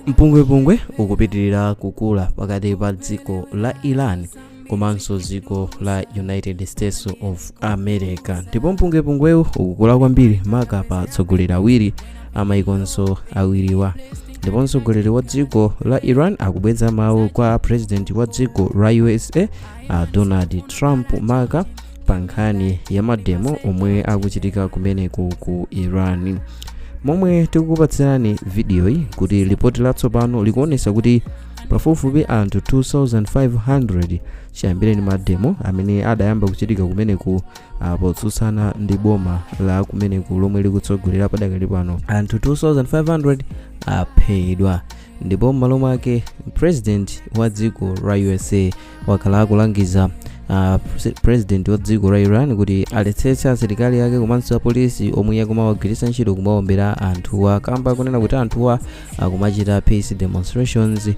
Mpungwepungwe ukupitirira kukula pakati pa dziko la Iran komanso dziko la United States of America, ndipo mpungwepungwewu ukukula kwambiri maka pa atsogoleri awiri amaikonso awiriwa. Ndipo mtsogoleri wa dziko la Iran akubweza mawu kwa president wa dziko la USA, Donald Trump, maka pa nkhani ya mademo omwe akuchitika kumeneku ku Iran. Momwe tikukupatsirani vidiyoyi kuti lipoti latsopano likuonesa kuti pafupifupi anthu 2500 chiyambireni mademo amene adayamba kuchitika kumeneku potsutsana ndi boma la kumeneku lomwe likutsogolera padakali pano, anthu 2500 aphedwa. Ndipo m'malo mwake president wa dziko la USA wakhala akulangiza president wa dziko la Iran kuti aletsetse asilikali ake komanso apolisi omwe akumawagwiritsa ntchito kumawombera anthuwa, kamba kunena kuti anthuwa akumachita peace demonstrations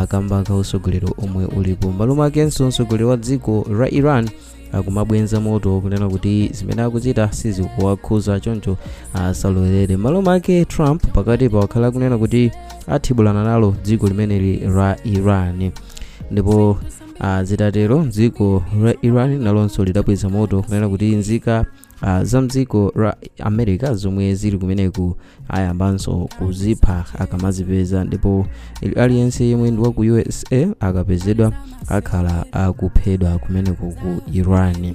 kamba ka utsogoleri omwe ulipo. M'malo mwakenso mtsogoleri wa dziko la Iran akumabwenza moto kunena kuti zimene akuchita sizikuwakhuza, choncho asalolere. M'malo mwake Trump pakati pa wakhala kunena kuti athibulana nalo dziko limeneli la Iran. Ndipo zitatero dziko la Iran nalonso lidabweza moto kunena kuti nzika za mdziko la America zomwe zili kumeneku ayambanso kuzipha akamazipeza, ndipo aliyense yemwe ndi wa ku USA akapezedwa akhala akuphedwa kumeneku ku Iran.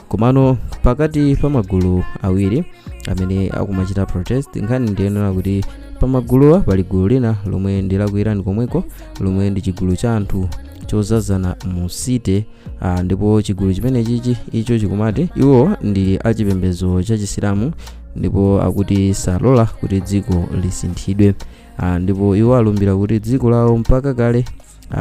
Komano pakati pa magulu awiri amene akumachita protest, nkhani ndiyenera kuti pamaguluwa pali gulu lina lomwe ndi la ku Iran komweko, lomwe ndi chigulu cha anthu chozazana mu city, ndipo chigulu chimene chichi icho chikumati iwo ndi achipembedzo cha Chisilamu ndipo akuti salola kuti dziko lisinthidwe, ndipo iwo alumbira kuti dziko lawo mpaka kale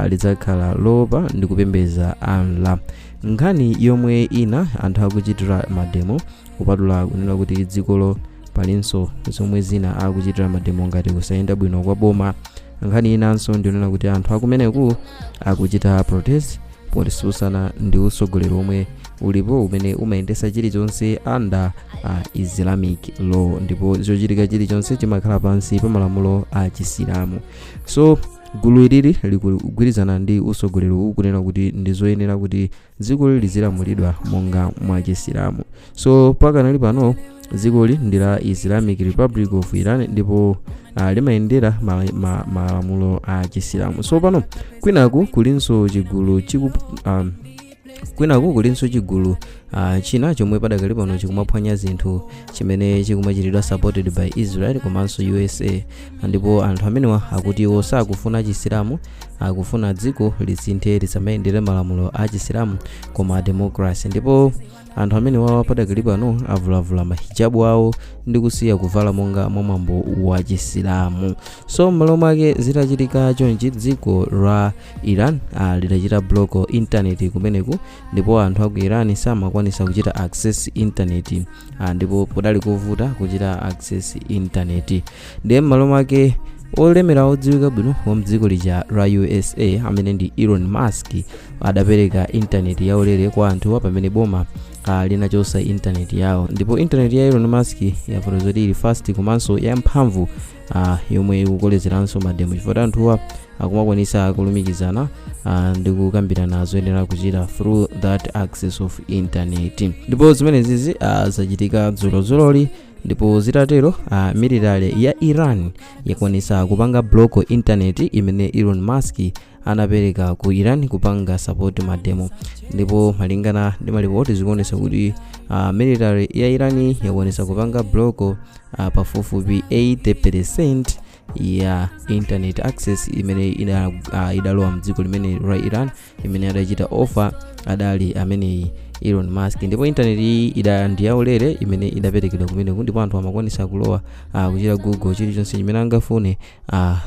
lidzakhala loopa ndi kupembedza Allah. Nkhani yomwe ina anthu akuchitira mademo, kupatula kunena kuti dzikolo palinso zomwe zina akuchitira mademo ngati kusayenda bwino kwa boma, nkhani inanso ndionena kuti anthu akumeneku akuchita protest potsutsana ndi utsogoleri omwe ulipo umene umayendesa chilichonse under Islamic law, ndipo zochitika chilichonse chimakhala pansi pa malamulo a Chisilamu. So gulu ilili likugwirizana ndi utsogoleri uwu kunena kuti ndi zoyenera kuti dzikoli lizilamulidwa monga mwa Chisilamu. So pakanali pano dzikoli ndi la Islamic Republic of Iran ndipo limayendera malamulo a Chisilamu. So pano kwinaku kulinso chigulu china chomwe padakali pano chikumaphwanya zinthu, chimene chikumachitidwa supported by Israel komanso USA. Ndipo anthu amenewa akuti iwo sakufuna Chisilamu, akufuna dziko lisinthe, lisamayendere malamulo a Chisilamu koma democracy. Ndipo anthu amenewa padakali pano avulavula mahijabu awo ndi kusiya kuvala monga mwamwambo wa Chisilamu. So m'malo mwake zitachitika chonchi, dziko la Iran lidachita block internet kumeneku, ndipo anthu aku Iran samakwanisa kuchita access internet, ndipo kudali kovuta kuchita access internet. Ndiye m'malo mwake olemera odziwika bwino wa mdziko lija la USA amene ndi Elon Musk adapereka internet yaulere kwa anthuwa pamene boma linachosa internet yawo. Ndipo internet ya Elon Musk yafotokoza kuti ili fast komanso yamphamvu, yomwe ikukolezeranso mademo chifukwa anthuwa akumakwanisa kulumikizana ndi kukambirana zoyenera kuchita through that access of internet. Ndipo zimenezizi zachitika dzulozuloli. Ndipo zitatero military ya Iran yakwanisa kupanga block internet imene Elon Musk anapereka ku Iran kupanga support mademo. Ndipo malingana ndi malipoti zikuonesa kuti military ya Iran yakwanisa kupanga block pafupifupi 80% ya internet access imene idalowa mdziko limene la Iran, imene adachita offer adali ameneyi Elon Musk. Ndipo internet iyi ida ndi yaulere imene idaperekedwa kumeneku, ndipo anthu amakwanisa kulowa, kuchita Google chilichonse chimene angafune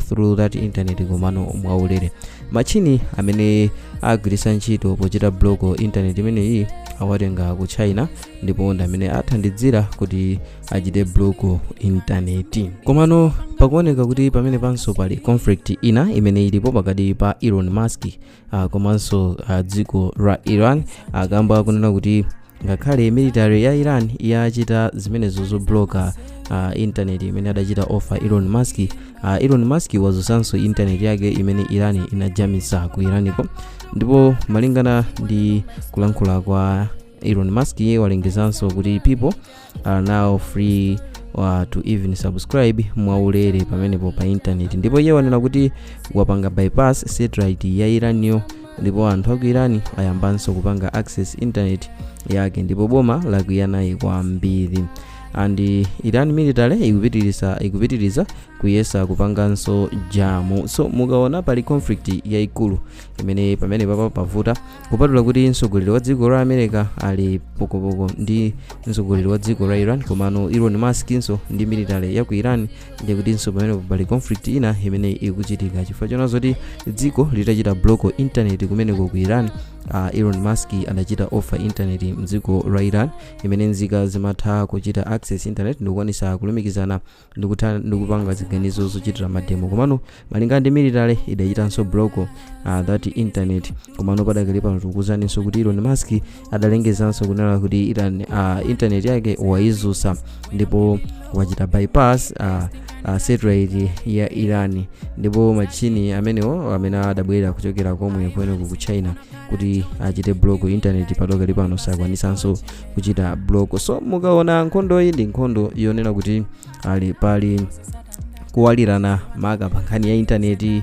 through that internet, komano mwaulere. Machini amene agwiritsa ntchito pochita block internet imeneyi awatenga ku China, ndipo ndi amene athandizira kuti achite block internet. Komano pakuoneka kuti pamene panso pali conflict ina imene ilipo pakati pa Elon Musk komanso dziko la Iran, akamba kunena kuti Ngakhale military ya Iran yachita zimenezo zobloka internet imene adachita offer Elon Musk, Elon Musk wazusanso internet yake imene Iran inajamisa ku Iraniko. Ndipo malingana ndi kulankhula kwa Elon Musk, iye walengezanso kuti people are now free to even subscribe mwaulere pamenepo pa internet. Ndipo iye wanena kuti wapanga bypass satellite ya Iraniyo, ndipo anthu aku Iran ayambanso kupanga access internet yake, ndipo boma lakwiya naye kwambiri. And Iran military ikupitiriza kuyesa kupanganso jam. So mukaona pali conflict yayikulu imene pamene papa pavuta, kupatula kuti mtsogoleri wa dziko la America ali pokopoko ndi mtsogoleri wa dziko la Iran, komano Elon Musk nso ndi military ya ku Iran, ndikutinso pamenepo pali conflict ina imene ikuchitika, chifukwa chona zoti dziko litachita block internet kumeneko ku Iran, Elon Musk adachita offer internet mdziko la Iran imene nzika zimatha kuchita access internet ndikukwanisa kulumikizana ndikupanga ziganizo zochitira mademo. Komano malingana ndi military idachitanso block that internet. Komano padakali pano tikukuzaninso kuti Elon Musk adalengezanso kunena kuti Iran internet yake waizusa ndipo wachita bypass satellite ya Iran, ndipo machini amenewo amene adabwera kuchokera komwe kumeneko ku China kuti achite block internet, padakali pano sakwanisanso kuchita block. So mukaona nkhondo iyi ndi nkhondo yonena kuti ali pali kuwalirana, maka pa nkhani ya intaneti,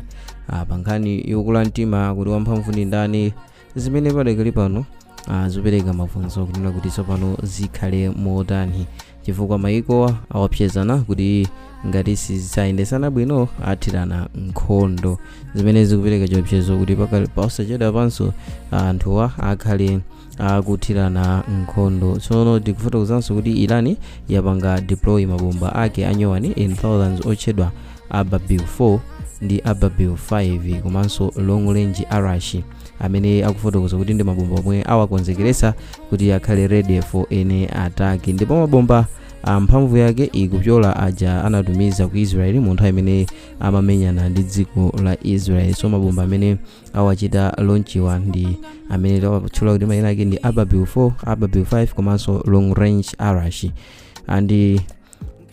pa nkhani yokula mtima kuti wamphamvu ndi ndani, zimene padakali pano zopereka mafunso kunena kuti tsopano zikhale motani, chifukwa mayiko awapsezana kuti ngati sizayendesana bwino athirana nkhondo, zimene zikupereka chiopsezo kuti posachedwa panso anthuwa akhale akuthirana nkhondo. Tsono tikufotokozanso kuti Iran yapanga deploy mabomba ake anyowani in thousands otchedwa Ababil 4 ndi Ababil 5 komanso long range Arash, amene akufotokoza kuti ndi mabomba omwe awakonzekeresa kuti akhale ready for any attack. Ndipo mabomba mphamvu yake ikupyola aja anatumiza ku Israel mu nthawi imene amamenyana ndi dziko la Israel. So mabomba amene awachita launchiwa ndi amene tawatchula kuti mayina ake ndi Ababil 4, Ababil 5 komanso long range Arash, and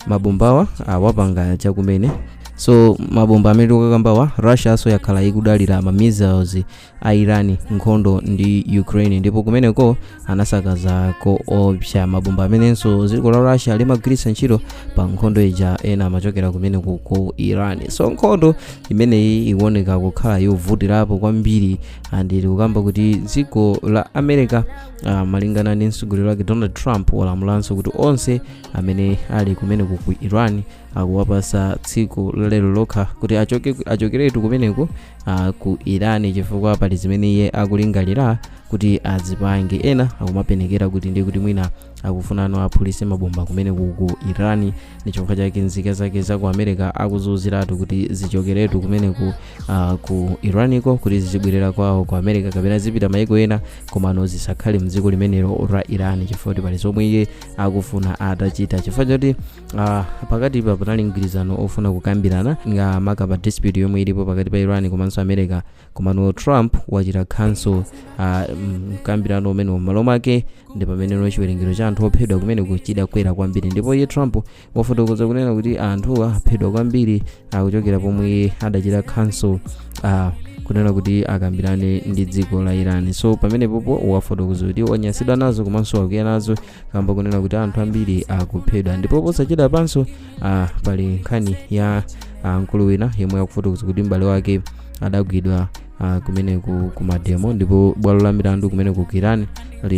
mabombawa awapanga chakumene. So mabomba amene tikukambawa, Russia so yakhala ikudalira ma missiles a Iran nkhondo ndi Ukraine, ndipo kumeneko anasakaza koopsa mabomba amenenso dziko la Russia limagwiritsa ntchito pa nkhondo ija, ena amachokera kumeneko ku Iran. So nkhondo imeneyi ikuoneka kukhala yovutirapo kwambiri, and tikukamba kuti dziko la America, malingana ndi mtsogoleri wake Donald Trump, walamulanso kuti onse amene ali kumeneko ku Iran akuwapasa tsiku lalero lokha kuti achokeretu kumeneko ku Iran, chifukwa pali zimene iye akulingalira kuti azipange. Ena akumapenekera kuti ndi kuti mwina akufunano aphulise mabomba kumeneko ku Iran, ndi chifukwa chake nzika zake za ku America akuzuziratu kuti zichokeretu kumeneku ku Iraniko, kuti zizibwerera kwawo ku America kapena zipita maiko ena, komano zisakhale mdziko limenelo la Iran, chifukwa kuti pali zomwe iye akufuna atachita, chifukwa choti pakati pa panali mgwirizano ofuna kukambirana nga maka pa dispute yomwe ilipo pakati pa Iran komanso America. Komano Trump wachita cancel mkambirano umenewo. M'malo mwake ndi pamene chiwerengero cha anthu ophedwa kumeneko chidakwera kwambiri, ndipo iye Trump wafotokoza kunena kuti anthu aphedwa kwambiri akuchokera pomwe iye adachita cancel kunena kuti akambirane ndi dziko la Iran. So pamenepopo wafotokoza kuti wanyansidwa nazo komanso wakwiya nazo, kamba kunena kuti anthu ambiri akuphedwa. Ndipo posachedwa panso pali nkhani ya mkulu wina yemwe akufotokoza kuti m'bale wake adagwidwa kumeneku ku mademo, ndipo bwalo la milandu kumeneku ku Iran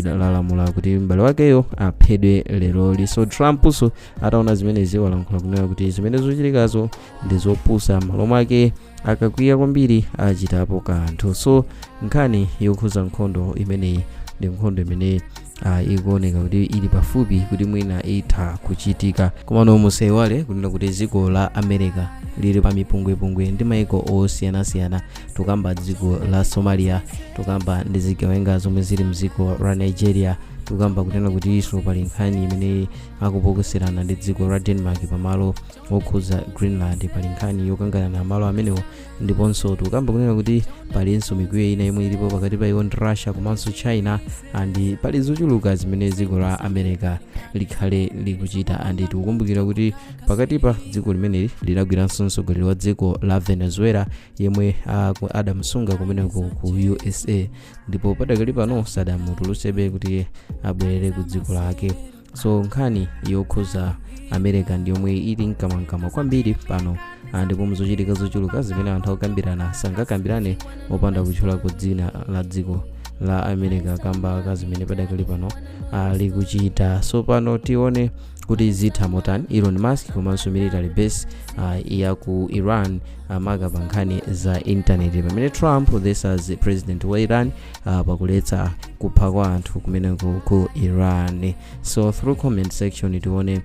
lalamula kuti m'bale wakeyo aphedwe leroli. So Trump so ataona zimenezi walankhula kunena kuti zimene zochitikazo ndi zopusa, m'malo mwake akakwiya kwambiri achitapo kanthu. So nkhani yokhuza nkhondo imeneyi ndi nkhondo imene ikuoneka kuti ili pafupi kuti mwina itha kuchitika. Komano musaiwale kunena kuti dziko la America lili pa mipungwepungwe ndi maiko osiyanasiyana. Tukamba dziko la Somalia, tukamba ndi zigawenga zomwe zili mdziko la Nigeria. Tikukamba kunena kuti iso pali nkhani imene akupokeserana ndi dziko la Denmark pamalo okhuza Greenland. Pali nkhani yokangana na malo amenewo. Ndiponso tikukamba kunena kuti palinso mikwiyo ina yomwe ilipo pakati pa iwo ndi Russia komanso China, and pali zochuluka zimene dziko la America likhale likuchita. And tikukumbukira kuti pakatipa dziko limeneli linagwiranso mtsogoleri wa dziko la Venezuela yemwe adamusunga kumeneko ku USA, ndipo padakali pano sadamutulutsebe kuti abwerere ku dziko lake. So nkhani yokhuza America ndi yomwe ili mkamwamkamwa kwambiri pano, ndipo mzochitika zochuluka zimene anthu akukambirana sangakambirane mopanda kutchulako dzina la dziko la America kamba ka zimene padakali pano likuchita. So pano tione kuti zitha motani, Elon Musk komanso military base ya ku Iran, maka pa nkhani za intaneti, pamene Trump versus president wa Iran pakuletsa kupha kwa anthu kumeneko ku Iran. So through comment section tione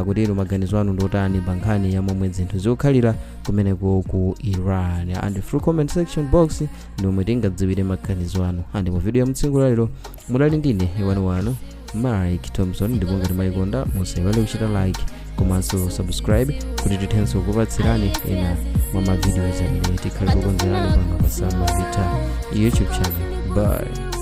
kuti inu maganizo anu ndotani pa nkhani ya momwe zinthu zikukhalira kumeneko ku Iran. And through comment section box ndi momwe tingadziwire maganizo anu. And mu video ya mtsiku lalero mudali ndine wanu Mike Thompson, ndipo ngati mayikonda musayiwale kuchita like komanso subscribe kuti tithenso kupatsirani ena mwa mavideos amene tikhale kukonzerani pano pa Sam Vita YouTube channel. Bye.